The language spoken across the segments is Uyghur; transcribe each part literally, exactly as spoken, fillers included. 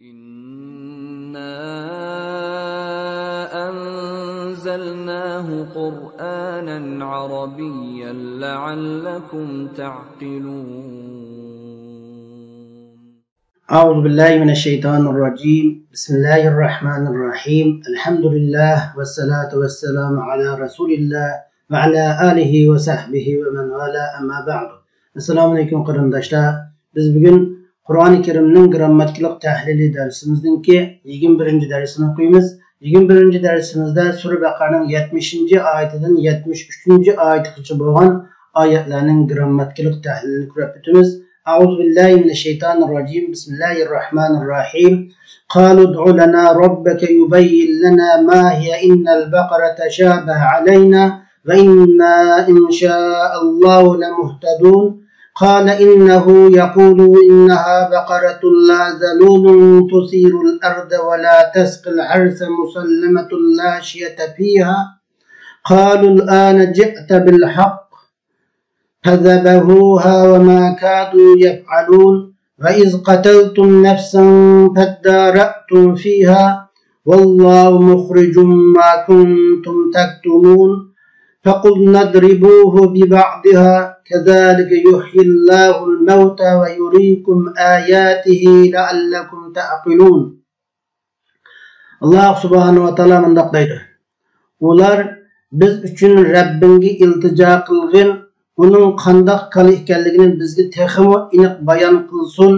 إنا أنزلناه قرآنا عربيا لعلكم تعقلون. أعوذ بالله من الشيطان الرجيم. بسم الله الرحمن الرحيم. الحمد لله والصلاة والسلام على رسول الله وعلى آله وصحبه ومن والاه، أما بعد. ئەسسالامۇ ئەلەيكۇم قېرىنداشلار. بىز بۈگۈن قۇرئانى كەرىمنىڭ گىرامماتىكىلىق تەھلىلى دەرسىمىزنىڭكى يىگىرمە بىرىنچى دەرسىنى ئوقۇيمىز. يىگىرمە بىرىنچى دەرسىمىزدە سۈرە بەقەرىنىڭ يەتمىشىنچى ئايىتىدىن يەتمىش ئۈچىنچى ئايىتىغىچە بولغان ئايەتلەرنىڭ گىرامماتىكىلىق تەھلىلىنى كۆرۈپ ئۆتىمىز. أعوذ بالله من الشيطان الرجيم. بسم الله الرحمن الرحيم. قالوا ادع لنا ربك يبين لنا ما هي إن البقرة تشابه علينا وإنا إن شاء الله لمهتدون. قال إنه يقول إنها بقرة لا ذلول تثير الأرض ولا تسقي الحرث مسلمة لا شية فيها. قالوا الآن جئت بالحق. فذبحوها وما كادوا يفعلون. وإذ قتلتم نفسا فادارأتم فيها والله مخرج ما كنتم تكتمون. فقلنا اضربوه ببعضها كذلك يحيي الله الموتى ويريكم آياته لعلكم تعقلون. ئاللاھ سۇبھانەھۇ ۋە تائالا مۇنداق دەيدۇ: ئۇلار، بىز ئۈچۈن رەببىڭگە ئىلتىجا قىلغىن، ئۇنىڭ قانداق كالا ئىكەنلىكىنى بىزگە تېخىمۇ ئېنىق بايان قىلسۇن.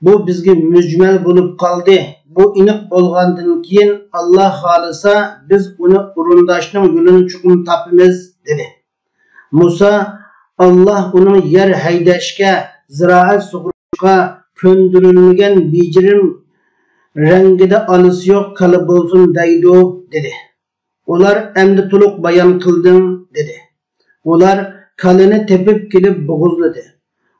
بۇ بىزگە مۈجمەل بولۇپ قالدى. بۇ ئېنىق بولغاندىن كېيىن، ئاللاھ خالىسا، بىز ئۇنى ئورۇنداشنىڭ يولىنى چوقۇم تاپىمىز، دېدى. مۇسا، ئاللاھ ئۇنىڭ يەر ھەيدەشكە، زىرائەت سۇغۇرۇشقا كۆندۈرۈلمىگەن بېجىرىم رەڭگىدە ئالىسى يوق كالا بولسۇن دەيدۇ، دېدى. ئۇلار، ئەمدى تولۇق بايان قىلدىڭ، دېدى. ئۇلار كالىنى تېپىپ كېلىپ بوغۇزلىدى.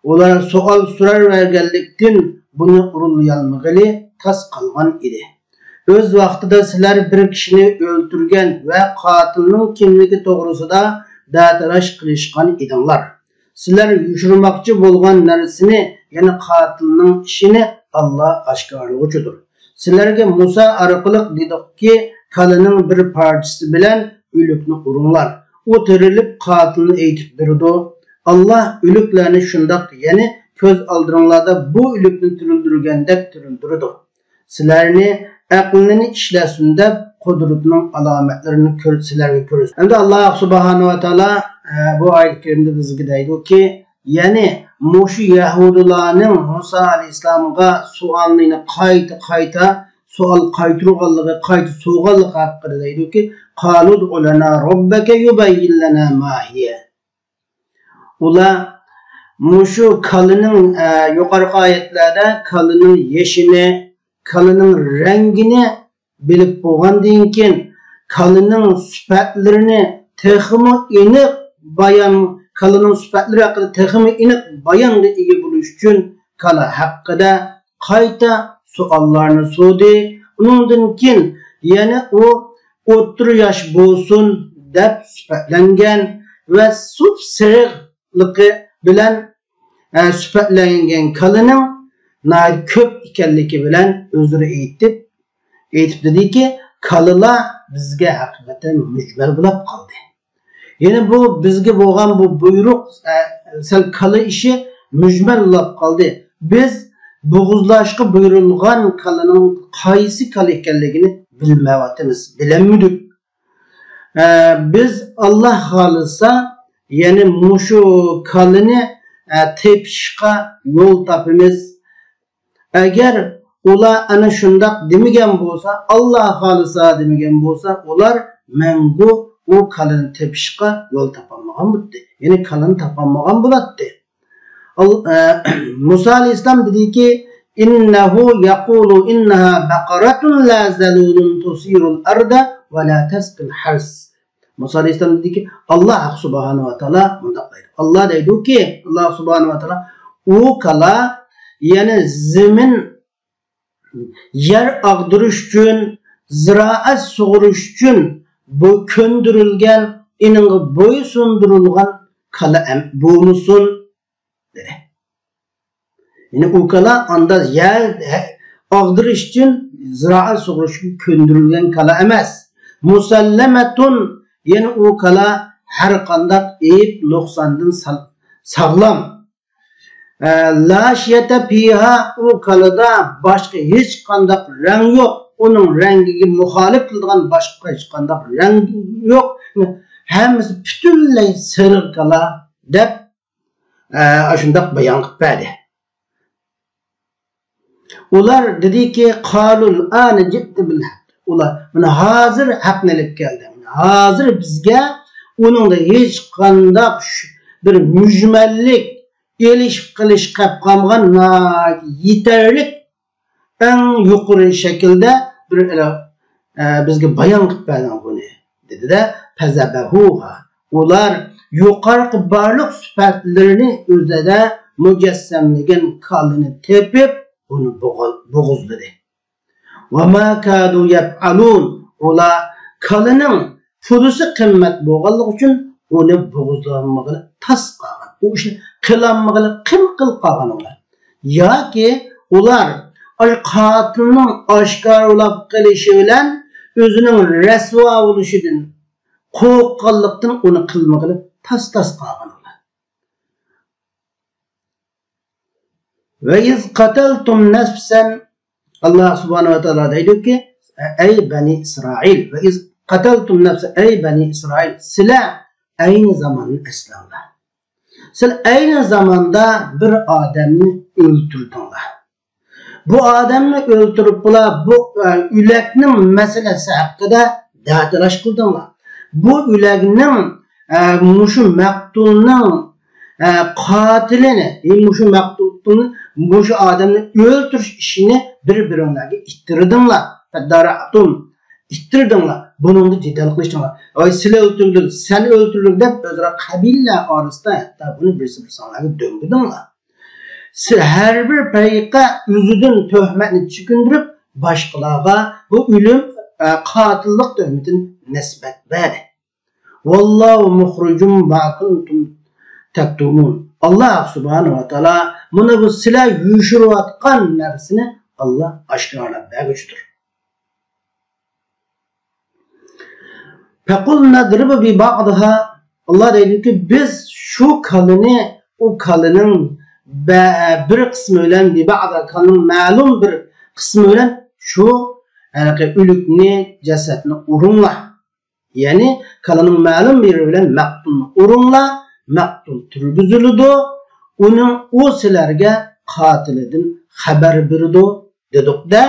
ئۇلار سوئال سورارۋەرگەنلىكتىن، بۇنى ئورۇنلىيالمىغىلى تاس قالغان ئىدى. ئۆز ۋاقتىدا سىلەر بىر كىشىنى ئۆلتۈرگەن ۋە قاتىلنىڭ كىملىكى توغرىسىدا دەتالاش قىلىشقان ئىدىڭلار. سىلەر يوشۇرماقچى بولغان نەرسىنى، يەنى قاتىلنىڭ ئىشىنى، ئاللاھ ئاشكارىلىغۇچىدۇر. سىلەرگە مۇسا ئارقىلىق دېدۇقكى، كالىنىڭ بىر پارچىسى بىلەن ئۆلۈكنى ئۇرۇڭلار. ئۇ تىرىلىپ قاتىلنى ئېيتىپ بېرىدۇ. ئاللاھ ئۆلۈكلەرنى شۇنداق، يەنى كۆز ئالدىڭلاردا بۇ ئۆلۈكنى تىرىلدۈرگەندەك تىرىلدۈرىدۇ. سىلەرنى ئەقلىنى ئىشلەتسۇن دەپ، قۇدرىتىنىڭ ئالامەتلىرىنى كۆر-، سىلەرگە كۆرسىتىدۇ. ئەمدى ئاللاھ سۇبھانەھۇ ۋە تائالا، ئە، بۇ ئايەت كەرىمدە بىزگە دەيدۇكى، يەنى مۇشۇ يەھۇدىيلارنىڭ مۇسا ئەلەيھىسسالامغا سوئالنى يەنە قايتا-قايتا سوئال قايتۇرغانلىقى، قايتا سوغانلىقى ھەققىدە دەيدۇكى، قالۇ ادْعُ لَنَا رَبَّكَ يُبَيِّن لَنَا مَا هِيَ. ئۇلار مۇشۇ كالىنىڭ، ئە، يۇقىرىقى ئايەتلەردە كالىنىڭ يېشىنى، كالىنىڭ رەڭگىنى بىلىپ بولغاندىن كېيىن، كالىنىڭ سۈپەتلىرىنى تېخىمۇ ئېنىق بايان، كالىنىڭ سۈپەتلىرى ھەققىدە تېخىمۇ ئېنىق بايانغا ئىگە بولۇش ئۈچۈن كالا ھەققىدە قايتا سوئاللارنى سورىدى. ئۇنىڭدىن كېيىن يەنە ئۇ ئوتتۇرا ياش بولسۇن دەپ سۈپەتلەنگەن ۋە سۇپسېرىقلىقى بىلەن، ئە، سۈپەتلەنگەن كالىنىڭ ناھايىتى كۆپ ئىكەنلىكى بىلەن ئۆزلىرى ئېيتىپ، ئېيتىپ دېدىكى، كالىلار بىزگە ھەقىقەتەن مۈجمەل بولاپ قالدى. يەنى بۇ بىزگە بولغان بۇ بۇيرۇق، ئە، سەل كالا ئىشى مۈجمەل بولاپ قالدى. بىز بوغۇزلاشقا بۇيرۇلغان كالىنىڭ قايسى كالا ئىكەنلىكىنى بىلمەيۋاتىمىز، بىلەلمىدۇق. ئە، بىز ئاللاھ خالىسا، يەنى مۇشۇ كالىنى، ئە، تېپىشقا يول تاپىمىز. ئەگەر ئۇلار ئەنە شۇنداق دېمىگەن بولسا، ئاللاھ خالىسا دېمىگەن بولسا، ئۇلار مەڭگۈ ئۇ كالىنى تېپىشقا يول تاپالمىغان بولاتتى. يەنى كالىنى تاپالمىغان بولاتتى. ئال-، ئە، مۇسا ئەلەيھىسسالام دېدىكى، إِنَّهُ يَقُولُ إِنَّهَا بَقَرَةٌ لَا ذَلُولٌ تُثِيرُ الْأَرْضَ وَلَا تَسْقِي الْحَرْثَ. مۇسا ئەلەيھىسسالام دېدىكى، ئاللاھ ھەق سۇبھانەھۇ ۋە تائالا مۇنداق دەيدۇ. ئاللاھ دەيدۇكى، ئاللاھ سۇبھانەھۇ ۋە تائالا، ئۇ كالا، يەنى زېمىن، يەر ئاغدۇرۇش ئۈچۈن، زىرائەت سۇغۇرۇش ئۈچۈن بۇ كۆندۈرۈلگەن، ئېنىڭغا بويسۇندۇرۇلغان كالا ئەم-، بولمىسۇن، دېدى. يەنى ئۇ كالا ئاندا يەر، ھە، ئاغدۇرۇش ئۈچۈن زىرائەت سۇغۇرۇشقا كۆندۈرۈلگەن كالا ئەمەس. مۇسەللەمەتۇن، يەنى ئۇ كالا ھەر قانداق ئەيىب، نۇقساندىن سال-، ساغلام. ئە، لا شىيەتە فىھا، ئۇ كالىدا باشقا ھېچقانداق رەڭ يوق، ئۇنىڭ رەڭگىگە مۇخالىپ كېلىدىغان باشقا ھېچقانداق رەڭ يوق، ھەممىسى پۈتۈنلەي سېرىق كالا دەپ، ئە، ئاشۇنداق بايان قىلىپ بەردى. ئۇلار دېدىكى، قالۇل ئانا جىئتە بىل ھەق. ئۇلار، مانا ھازىر ھەقنى ئېلىپ كەلدىڭ. ھازىر بىزگە ئۇنىڭدا ھېچقانداق شۈ-، بىر مۈجمەللىك، ئېلىشىپ قېلىش قېلىپ قالمىغان ناھايىتى يېتەرلىك، ئەڭ يۇقىرى شەكىلدە بىر، ئە، بىزگە بايان قىلىپ بەردىڭ بۇنى، دېدى-دە، فەزەبەھۇھا. ئۇلار يۇقىرىقى بارلىق سۈپەتلىرىنى ئۆزىدە مۇجەسسەملىگەن كالىنى تېپىپ، ئۇنى بوغۇ-، بوغۇزلىدى. ۋەما كادۇ يەپئەلۇن. ئۇلار كالىنىڭ پۇدىسى قىممەت بولغانلىقى ئۈچۈن ئۇنى بوغۇزلانمىغىلى تاس قالغان. ئۇ ئىشنى قىلالمىغىلى قىم قىلىپ قالغان ئۇلار. ياكى ئۇلار ئاشۇ قاتىلنىڭ ئاشكارىلاپ قېلىشى بىلەن ئۆزىنىڭ رەسۋا بولۇشىدىن قورققانلىقتىن ئۇنى قىلمىغىلى تاس-تاس قالغان ئۇلار. ۋە ئىز قەتەلتۇم نەفسەن، ئاللا سۇبھانەھۇ ۋە تائالا دەيدۇكى، ئەي بەنى ئىسرائىل، ۋە ئىز قەتەلتۇم نەفسەن، ئەي بەنى ئىسرائىل، سىلەر ئەينى زاماننى ئەسلەڭلار. سىلەر ئەينى زاماندا بىر ئادەمنى ئۆلتۈردۈڭلار. بۇ ئادەمنى ئۆلتۈرۈپ بولا، بۇ، ئە، ئۆلەكنىڭ مەسىلىسى ھەققىدە دەتالاش قىلدىڭلار. بۇ ئۆلەكنىڭ، ئە، مۇشۇ مەقتۇلنىڭ، ئە، قاتىلىنى، يەنى مۇشۇ مەقتۇلنى، مۇشۇ ئادەمنى ئۆلتۈرۈش ئىشىنى بىر-بىرىڭلارگە ئىتتىرىدىڭلار. فەدارەئتۇم، ئىتتىردىڭلار. بۇنىڭدا جېدەل قىلىشتىڭلار. ۋاي، سىلە ئۆلتۈردۈڭ، سەن ئۆلتۈردۈڭ دەپ ئۆزئارا قەبىلىلەر ئارىسىدا ھەتتا بۇنى بىرسى بىرسىڭلارغا دۆڭگىدىڭلار. سىز ھەر بىر پەرىقە ئۆزىدىن تۆھمەتنى چېكىندۈرۈپ، باشقىلارغا بۇ ئۆلۈم، ئە، قاتىللىق تۆھمىتىنى نىسبەت بەردى. ۋاللاھۇ مۇخرىجۇم ما كۇنتۇم تەكتۇمۇن. ئاللا سۇبھانەھۇ ۋە تائالا مانا بۇ سىلەر يوشۇرۇۋاتقان نەرسىنى ئاللا ئاشكارىلاپ بەرگۈچىدۇر. فەقۇلنا ئىزرىب بىبەئزىھا. ئاللا دەيدۇكى، بىز شۇ كالىنى، ئۇ كالىنىڭ بە-، بىر قىسمى بىلەن، بىبەئزىھا، كالىنىڭ مەلۇم بىر قىسمى بىلەن شۇ ھېلىقى ئۆلۈكنى، جەسەتنى ئۇرۇڭلار. يەنى كالىنىڭ مەلۇم يېرى بىلەن مەقتۇلنى ئۇرۇڭلار، مەقتۇل تۇرغۇزۇلىدۇ، ئۇنىڭ، ئۇ سىلەرگە قاتىلىدىن خەۋەر بېرىدۇ، دېدۇق-دە،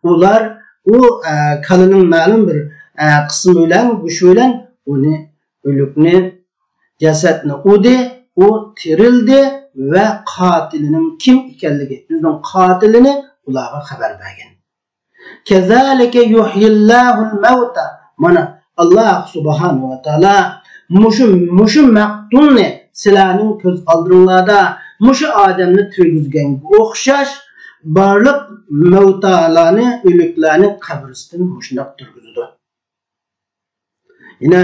ئۇلار ئۇ، ئە، كالىنىڭ مەلۇم بىر، ئە، قىسمى بىلەن، گۆشى بىلەن ئۇنى، ئۆلۈكنى، جەسەتنى ئۇدى، ئۇ تىرىلدى ۋە قاتىلىنىڭ كىم ئىكەنلىكى، ئۆزىنىڭ قاتىلىنى ئۇلارغا خەۋەر بەرگەن. كەزالىكە يۇھيىللاھۇل مەۋتە. مانا، ئاللا سۇبھانەھۇ ۋە تائالا مۇشۇ، مۇشۇ مەقتۇلنى سىلەرنىڭ كۆز ئالدىڭلاردا مۇشۇ ئادەمنى تىرگۈزگەنگە ئوخشاش بارلىق مەۋتالارنى، ئۆلۈكلەرنى قەبرىسىدىن مۇشۇنداق تىرگۈزىدۇ. يەنە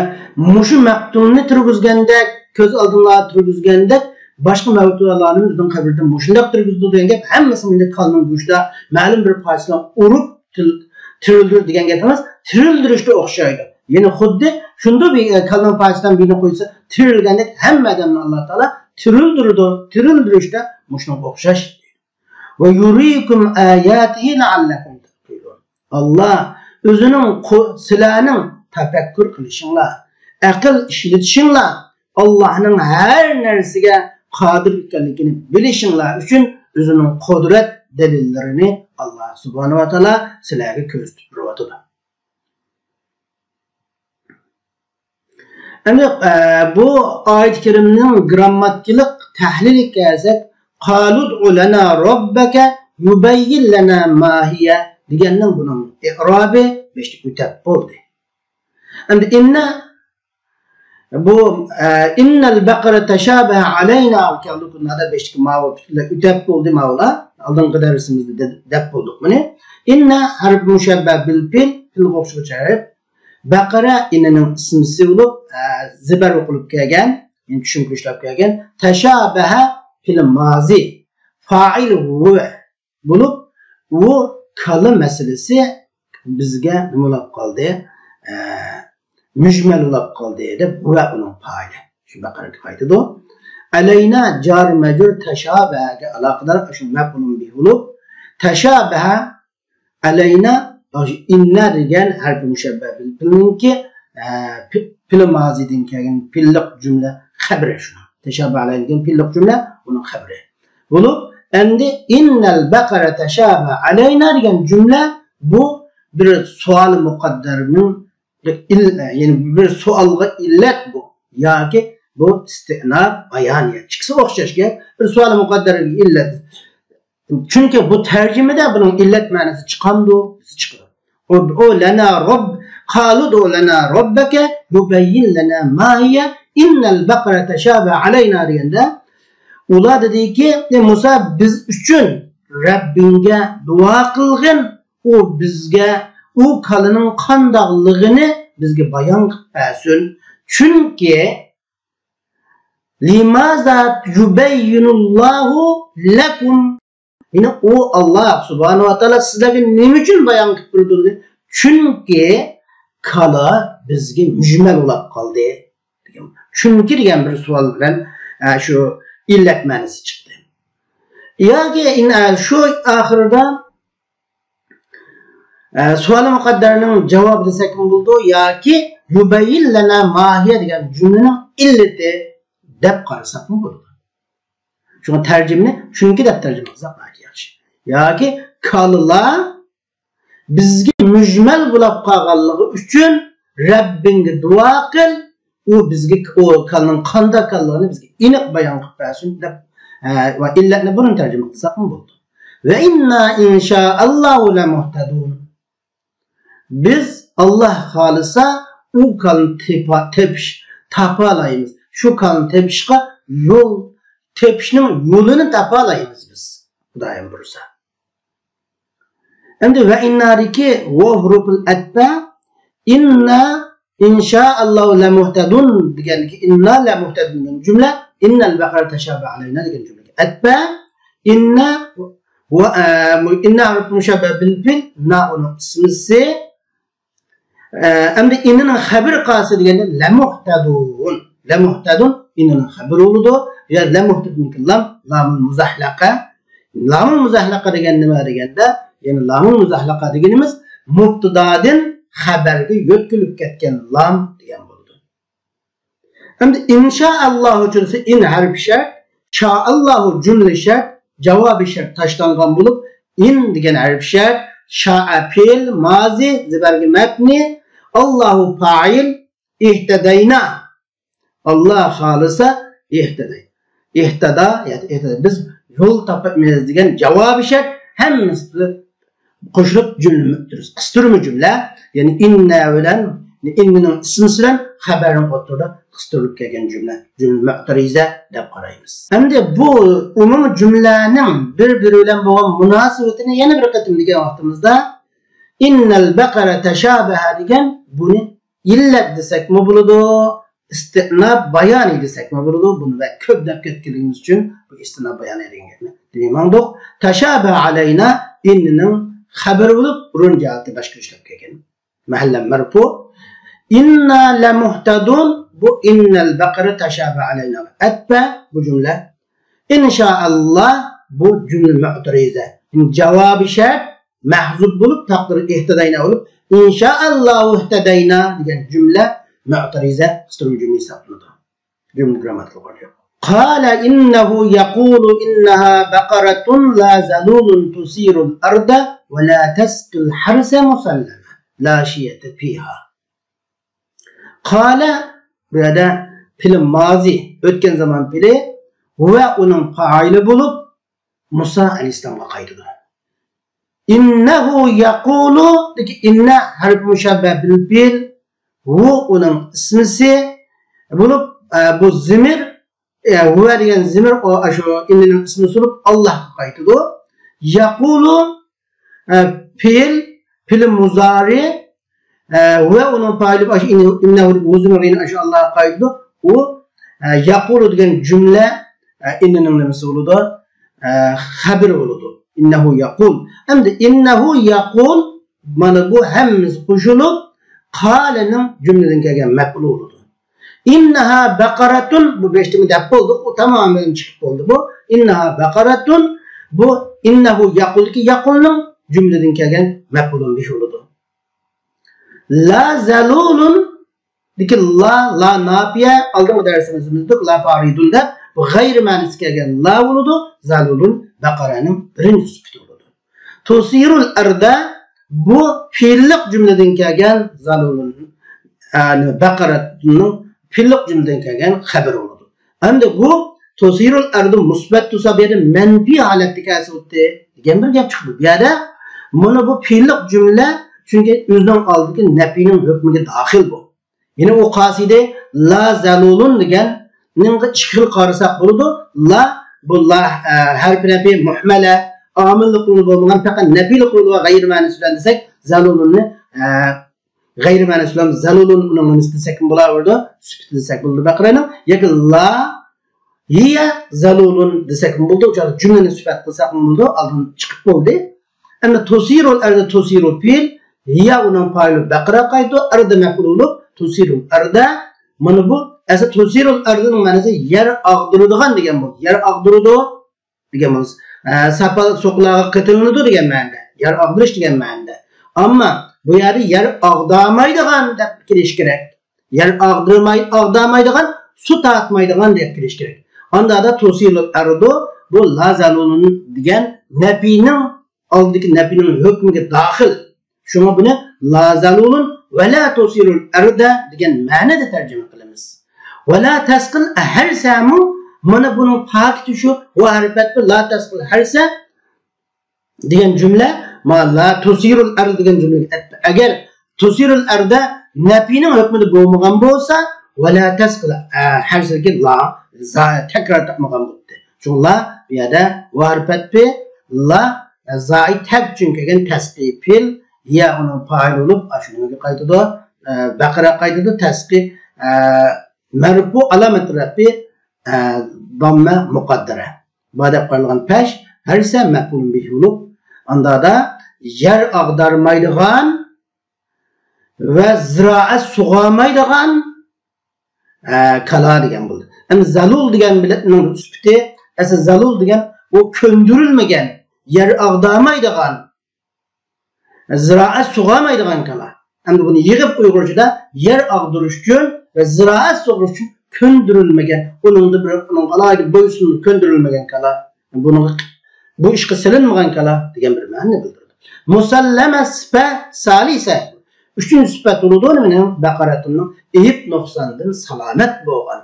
مۇشۇ مەقتۇلنى تىرگۈزگەندەك، كۆز ئالدىڭلاردا تىرگۈزگەندەك، باشقا مەۋتالارنى ئۆزىنىڭ قەبرىدىن مۇشۇنداق تىرگۈزىدۇ دېگەن گەپ، ھەممىسى مۇنداق كالىنىڭ گۆشىدە مەلۇم بىر پارچىسىنى ئۇرۇپ تىل-، تىرىلدۈر دېگەن گەپ ئەمەس، تىرىلدۈرۈشكە ئوخشايدۇ. يەنى خۇددى شۇنداق بىر، ئە، كالىنىڭ پارچىسىدىن بىرنى قويسا تىرىلگەندەك ھەممە ئادەمنى ئاللا تائالا تىرىلدۈرىدۇ، تىرىلدۈرۈشتە مۇشۇنىڭغا ئوخشاش. ۋە يۇرىكۇم ئاياتىھى لەئەللەكۇم تەئقىلۇن. ئاللا ئۆزىنىڭ قۇ-، سىلەرنىڭ تەپەككۇر قىلىشىڭلار، ئەقىل ئىشلىتىشىڭلار، ئاللانىڭ ھەر نەرسىگە قادىر ئىكەنلىكىنى بىلىشىڭلار ئۈچۈن ئۆزىنىڭ قۇدرەت دەلىللىرىنى ئاللا سۇبھانەھۇ ۋە تائالا سىلەرگە كۆرسىتىپ بېرىۋاتىدۇ. ئەمدى، ئە، بۇ ئايەت كەرىمىنىڭ گىرامماتىكىلىق تەھلىلىگە كەلسەك، قالۇدئۇ لەنا رەببەكە يۇبەييىن لەنا ما ھىيە دېگەننىڭ بۇنىڭ ئىئرابى بېشىدا ئۆتەپ بولدى. ئەمدى ئىننە، بۇ، ئە، ئىننەل بەقەرە تەشابەھە ئەلەينا كەلدۇكۇننادا بېشىدىكى ماۋۇ پۈتۈنلەي ئۆتەپ بولدى ماۋۇلار. ئالدىنقى دەرسىمىزدە دە-، دەپ بولدۇق بۇنى. ئىننە ھەرپ مۇشەببە بىل پىل، پىلغا ئوخشىغۇچ ھەرپ. بەقەرە ئىننىڭ ئىسمىسى بولۇپ، ئە، زىبەر ئوقۇلۇپ كەلگەن، يەنى چۈشۈرۈپ كەلگەن. تەشابەھە پېئىل مازى، فائىل ھۇۋە بولۇپ، ئۇ كالا مەسىلىسى بىزگە نېمە بولاپ قالدى؟ ئە، مۈجمەل بولاپ قالدى دەپ، ۋە ئۇنىڭ پائىلى. شۇ بەقەرەگە قايتىدۇ. ئەلەينا جار مەجرۇر تەشابەھەگە ئالاقىدار شۇ مەپئۇلۇن بىھى بولۇپ، تەشابەھە ئەلەينا، ئىننا دېگەن ھەرپى مۇشەببەھ بىل پىلنىڭكى، ئە، پى-، پىلى مازىدىن كەلگەن پىللىق جۈملە خەبىرى شۇ. تەشابەھە ئەلەينا دېگەن پىللىق جۈملە ئۇنىڭ خەبىرى. بولۇپ، ئەمدى ئىننەل بەقەرە تەشابەھە ئەلەينا دېگەن جۈملە بۇ بىر سوئال مۇقەددەرنىڭ ئىل-، يەنى بىر سوئالغا ئىللەت بۇ. ياكى بۇ ئىستىئناپ بايانىيە. ئىككىسى ئوخشاش گەپ. بىر سوئال مۇقەددەرگە ئىللەت. چۈنكى بۇ تەرجىمىدە بۇنىڭ ئىللەت مەنىسى چىقامدۇ؟ چىقىدۇ. ئۇ، ئۇ لەنا رەب، قالۇ دۇ لەنا رەببەكە يۇبەييىن لەنا ما ھىيە ئىننەل بەقەرە تەشابەھە ئەلەينا دېگەندە، ئۇلار دېدىكى، ئەي مۇسا، بىز ئۈچۈن رەببىڭگە دۇئا قىلغىن، ئۇ بىزگە ئۇ كالىنىڭ قانداقلىقىنى بىزگە بايان قىلىپ بەرسۇن. چۈنكى لىمازا يۇبەييىنۇللاھۇ لەكۇم. يەنى ئۇ ئاللا سۇبھانەھۇ ۋە تائالا سىزلەرگە نېمە ئۈچۈن بايان قىلىپ بېرىدۇ؟ چۈنكى كالا بىزگە مۈجمەل بولاپ قالدى. چۈنكى دېگەن بىر سوئال بىلەن، ئە، شۇ ئىللەت مەنىسى چىقتى. ياكى ئىن-، ئە، شۇ ئاخىرىدا، ئە، سوئال مۇقەددەرنىڭ جاۋابى دېسەكمۇ بولىدۇ، ياكى يۇبەييىن لەنا ما ھىيە دېگەن جۈملىنىڭ ئىللىتى دەپ قارىساقمۇ بولىدۇ. شۇڭا تەرجىمىنى چۈنكى دەپ تەرجىمە قىلساق ناھايىتى ياخشى. ياكى كالىلار بىزگە مۈجمەل بولاپ قالغانلىقى ئۈچۈن رەببىڭگە دۇئا قىل، ئۇ بىزگە ئۇ كالىنىڭ قانداق كالىلىقىنى بىزگە ئېنىق بايان قىلىپ بەرسۇن دەپ، ئە، ۋە ئىللەتنى بۇرۇن تەرجىمە قىلساقمۇ بولىدۇ. ۋە ئىننا ئىنشائاللاھۇ لەمۇھتەدۇن. بىز، ئاللا خالىسا، ئۇ كالىنى تېپا-، تېپىش، تاپالايمىز. شۇ كالىنى تېپىشقا يول، تېپىشنىڭ يولىنى تاپالايمىز بىز، خۇدايىم بۇيرۇسا. ئەمدى ۋە ئىننادىكى ۋاۋ ھۇرۇپۇل ئەتپە، ئىننا ئىنشائاللاھۇ لەمۇھتەدۇن دېگەندىكى ئىننا لەمۇھتەدۇن دېگەن جۈملە، ئىننەل بەقەرە تەشابەھە ئەلەينا دېگەن جۈملىگە ئەتپە، ئىننا ۋە، ئە، ئىننا ھەرپى مۇشەببەھ بىل پىل، نا ئۇنىڭ ئىسمىسى. ئە، ئەمدى ئىننىنىڭ خەبىرى قالسا دېگەندە لەمۇھتەدۇن. لەمۇھتەدۇن ئىننىنىڭ خەبىرى بولىدۇ. يا لەمۇھتەدۇننىڭكى لام، لامۇل مۇزاھلەقە. لامۇل مۇزاھلەقە دېگەن نېمە دېگەندە، يەنى لامۇل مۇزاھلەقە دېگىنىمىز مۇبتىدادىن خەبەرگە يۆتكىلىپ كەتكەن لام دېگەن بولىدۇ. ئەمدى ئىنشائاللاھۇ جۈملىسى ئىن ھەرپى شەرت، شائاللاھۇ جۈملە شەرت، جاۋابى شەرت تاشلانغان بولۇپ، ئىن دېگەن ھەرپى شەرت، شائە پېئىل، مازى، زىبەرگە مەبنى، ئاللاھۇ پائىل، ئىھتەدەينا. ئاللا خالىسا ئىھتەدەي. ئىھتەدا، يا ئىھتەدەي. بىز يول تاپىمىز دېگەن جاۋابى شەرت ھەممىسى قوشۇلۇپ جۈملە مۇئتەرىزە، قىستۇرما جۈملە، يەنى ئىننە بىلەن ئىننىنىڭ ئىسمىسى بىلەن خەبەرنىڭ ئوتتۇرىدا قىستۇرۇلۇپ كەلگەن جۈملە، جۈملە مۇئتەرىزە دەپ قارايمىز. ئەمدى بۇ ئومۇمىي جۈملەنىڭ بىر-بىرى بىلەن بولغان مۇناسىۋىتىنى يەنە بىر قېتىم دېگەن ۋاقتىمىزدا، ئىننەل بەقەرە تەشابەھە دېگەن بۇنى ئىللەت دېسەكمۇ بولىدۇ، ئىستىئناپ بايانى دېسەكمۇ بولىدۇ. بۇنى بەك كۆپ دەپ كەتكەنلىكىمىز ئۈچۈن بۇ ئىستىئناپ بايانى دېگەن گەپنى دېمەي ماڭدۇق. تەشابەھە ئەلەينا ئىننىنىڭ خەبىرى بولۇپ، بۇرۇن جەھەتتە باشقا ئىشلەپ كەلگەن. مەھەللە مەرپۇ. ئىننا لەمۇھتەدۇن، بۇ ئىننەل بەقەرە تەشابەھە ئەلەينا ئەتپە، بۇ جۈملە. ئىنشائاللا، بۇ جۈملە مۇئتەرىزە. جاۋابى شەرت، مەھزۇپ بولۇپ، تەقدىرى ئىھتەدەينا بولۇپ، ئىنشائاللاھۇ ئىھتەدەينا دېگەن جۈملە مۇئتەرىزە قىستۇرما جۈملە ھېسابلىنىدۇ. جۈملە گرامماتىكىلىق ئورنى يوق. قال إنه يقول إنها بقرة لا ذلول تثير الأرض ولا تسقي الحرث مسلمة لا شية فيها. قال، بۇ يەردە پېئىل مازى، ئۆتكەن زامان پېئىلى ۋە ئۇنىڭ پائىلى بولۇپ، مۇسا ئەلەيھىسسالامغا قايتىدۇ. إنه يقول دىكى ئىننە ھەرپى مۇشەببەھ بىل پېئىل، ھۇ ئۇنىڭ ئىسمىسى بولۇپ، ئە، بۇ زىمىر، ئە، ھۇۋە دېگەن زىمىر، ئۇ، ئاشۇ ئىننىنىڭ ئىسمىسى بولۇپ، ئاللاھقا قايتىدۇ. يقول، ئە، پېئىل، پېئىل مۇزارى، ئە، ۋە ئۇنىڭ پائىلى ئاشۇ ئىننە، ئىننەھۇ دەپ ھۇ زىمىر ئاشۇ ئاللاھقا قايتىدۇ. ئۇ، ئە، يقول دېگەن جۈملە، ئە، ئىننىنىڭ نېمىسى بولىدۇ؟ ئە، خەبىرى بولىدۇ. ئىننەھۇ يەقۇل. ئەمدى ئىننەھۇ يەقۇل، مانا بۇ ھەممىسى قوشۇلۇپ، قالىنىڭ جۈملىدىن كەلگەن مەپئۇلى بولىدۇ. ئىننەھا بەقەرەتۇن، بۇ بەشتىمۇ دەپ بولدۇق، ئۇ تامامەن چىقىپ بولدى بۇ. ئىننەھا بەقەرەتۇن، بۇ ئىننەھۇ يەقۇلدىكى يەقۇلنىڭ جۈملىدىن كەلگەن مەپئۇلۇن بىھ بولىدۇ. لا زەلۇلۇن دىكى لا، لا ناپىيە، ئالدىنقى دەرسىمىزدە بىلدۇق، لا فارىدۇن دەپ، بۇ غەيرىي مەنىسى كەلگەن لا بولىدۇ، زەلۇلۇن بەقەرەنىڭ بىرىنچى سۈپىتى بولىدۇ. تۇسىرۇل ئەردە، بۇ پېئىللىق جۈملىدىن كەلگەن زەلۇلۇن، يەنى بەقەرەنىڭ پېئىللىق جۈملىدىن كەلگەن خەۋىرى بولىدۇ. ئەمدى بۇ تۇسىرۇل ئەردە مۇسبەت تۇرسا، بۇ يەردە مەنپىي ھالەتتە كەلسە بولدى دېگەن بىر گەپ چىقىدۇ. بۇ يەردە مانا بۇ پېئىللىق جۈملە، چۈنكى ئۆزىنىڭ ئالدىدىكى نەپىينىڭ ھۆكمىگە داخىل بۇ. يەنى ئۇ قالسىدى، لا زەلۇلۇن دېگەننىڭ ئىككى خىل قارىساق بولىدۇ. لا، بۇ لا، ئە، ھەرپى نەپى مۇھمەلە، ئامىللىق رولى بولمىغان، پەقەت نەپىيلىق رولى بار غەيرىي مەنىسى بىلەن دېسەك، زەلۇلۇننى، ئە، غەيرىي مەنىسى بىلەن زەلۇلۇن ئۇنىڭ نېمىسى دېسەكمۇ بولاۋېرىدۇ، سۈپىتى دېسەك بولىدۇ بەقەرەنىڭ. ياكى لا ھىيە زەلۇلۇن دېسەكمۇ بولىدۇ، ئۇ چاغدا جۈملىنى سۈپەت قىلساقمۇ بولىدۇ، ئالدىن چىقىپ بولدى. ئەمدى تۇسىرۇل ئەردە، تۇسىرۇل پېئىل، ھىيە ئۇنىڭ پائىلى بەقەرە قايتىدۇ، ئەردە مەپئۇل بولۇپ، تۇسىرۇل ئەردە. مانا بۇ ئەسلى تۇسىرۇل ئەردىنىڭ مەنىسى يەر ئاغدۇرىدىغان دېگەن بولىدۇ. يەر ئاغدۇرىدۇ دېگەن بولىدۇ. ئە، ساپال سوقىلارغا قېتىلىنىدۇ دېگەن مەنىدە. يەر ئاغدۇرۇش دېگەن مەنىدە. ئەمما بۇ يەردە يەر ئاغدامايدىغان دەپ كېلىش كېرەك. يەر ئاغدۇرماي، ئاغدامايدىغان، سۇ تارتمايدىغان دەپ كېلىش كېرەك. ئاندادا تۇسىرۇل ئەردۇ، بۇ لا زەلۇلۇن دېگەن نەپىنىڭ، ئالدىدىكى نەپىنىڭ ھۆكمىگە داخىل. شۇڭا بۇنى لا زەلۇلۇن ۋە لا تۇسىرۇل ئەردە دېگەن مەنىدە تەرجىمە قىلىمىز. ۋە لا تەسقىل ھەرسەمۇ، مانا بۇنىڭ پاكىتى شۇ، ۋە ھەرپەتپى لا تەسقىل ھەرسە دېگەن جۈملە، ما لا تۇسىرۇل ئەردە دېگەن جۈملىگە ئەتتى. ئەگەر تۇسىرۇل ئەردە نەپىنىڭ ھۆكمىدە بولمىغان بولسا، ۋە لا تەسقىل، ئە، ھەرسىدىكى لا، زا تەكرار تاپمىغان بولاتتى. شۇڭا لا بۇ يەردە ۋە ھەرپەتپى لا، ئە، زائى تەك ئۈچۈن كەلگەن تەسقىي پېئىل، يە ئۇنىڭ پائىلى بولۇپ، ئاشۇ نېمىگە قايتىدۇ؟ ئە، بەقەرە قايتىدۇ، تەسقىي، ئە، مەرپۇ ئالامەت رەپى، ئە، داممە مۇقەددەرە. بۇ دەپ قارالغان پەش ھەرسە مەپئۇلۇن بىھى بولۇپ، ئاندادا يەر ئاغدارمايدىغان ۋە زىرائەت سۇغارمايدىغان، ئە، كالا دېگەن بولدى. ئەمدى زەلۇل دېگەن بىلەننىڭ سۈپىتى، ئەسلى زەلۇل دېگەن ئۇ كۆندۈرۈلمىگەن، يەر ئاغدارمايدىغان، زىرائەت سۇغارمايدىغان كالا. ئەمدى بۇنى يىغىپ ئۇيغۇرچىدا يەر ئاغدۇرۇش ئۈچۈن ۋە زىرائەت سۇغىرىش ئۈچۈن كۆندۈرۈلمىگەن، ئۇنىڭدا بىر، ئۇنىڭغا ئالاھىدە بويسۇنۇپ كۆندۈرۈلمىگەن كالا. بۇنىڭغا، بۇ ئىشقا سېلىنمىغان كالا دېگەن بىر مەنىنى بىلدۈرىدۇ. مۇسەللەمە سۈپە سالىسە. ئۈچىنچى سۈپەت بولىدۇ نېمىنىڭ؟ بەقەرەتۇننىڭ ئېيىب نۇقساندىن سالامەت بولغان.